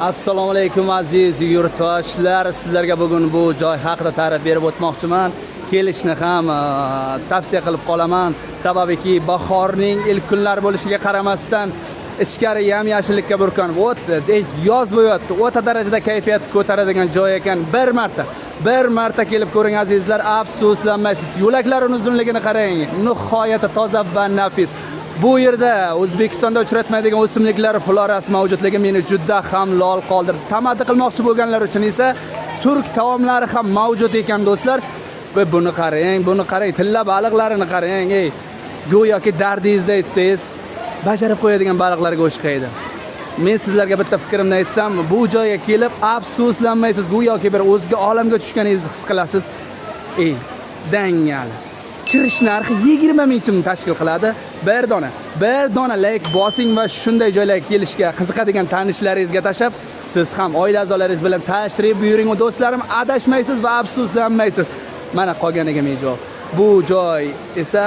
Assalomu alaykum, aziz yurtdoshlar. Sizlarga bugun bu joy haqida ta'rif berib o'tmoqchiman. Kelishni ham tavsiya qilib qolaman. Sababiki bahorning ilk kunlari bo'lishiga qaramasdan ichkari yam yashillikka burkanib o'tdi. Yoz bo'lyapti. O'ta darajada kayfiyat ko'taradigan joy ekan. Bir marta kelib ko'ring, azizlar, afsuslanmaysiz. Yo'laklarining uzunligini qarang. Nihoyatda toza va nafis. Bu yerda O'zbekistonda uchratmaydigan o'simliklar florasi mavjudligi meni juda ham lol qoldirdi. Tamaddi qilmoqchi bo'lganlar uchun esa turk taomlari ham mavjud ekan, do'stlar. Va buni qarang, buni qarang, tilla baliqlarini qarang, ey. Go'yoki dardingizni aytsangiz, bajarib qo'yadigan baliqlarga o'xshaydi. Men sizlarga bitta fikrimni aytsam, bu joyga kelib afsuslanmaysiz, go'yoki bir o'zga olamga tushganingizni his qilasiz. Ey, dangal. Kirish narxi 20 ming so'm tashkil qiladi. Bir dona layk bosing va shunday joylarga kelishga qiziqadigan tanishlaringizga tashlab, siz ham oila a'zolaringiz bilan tashrif buyuring, do'stlarim, adashmaysiz va afsuslanmaysiz. Mana qolganiga ming javob. Bu joy esa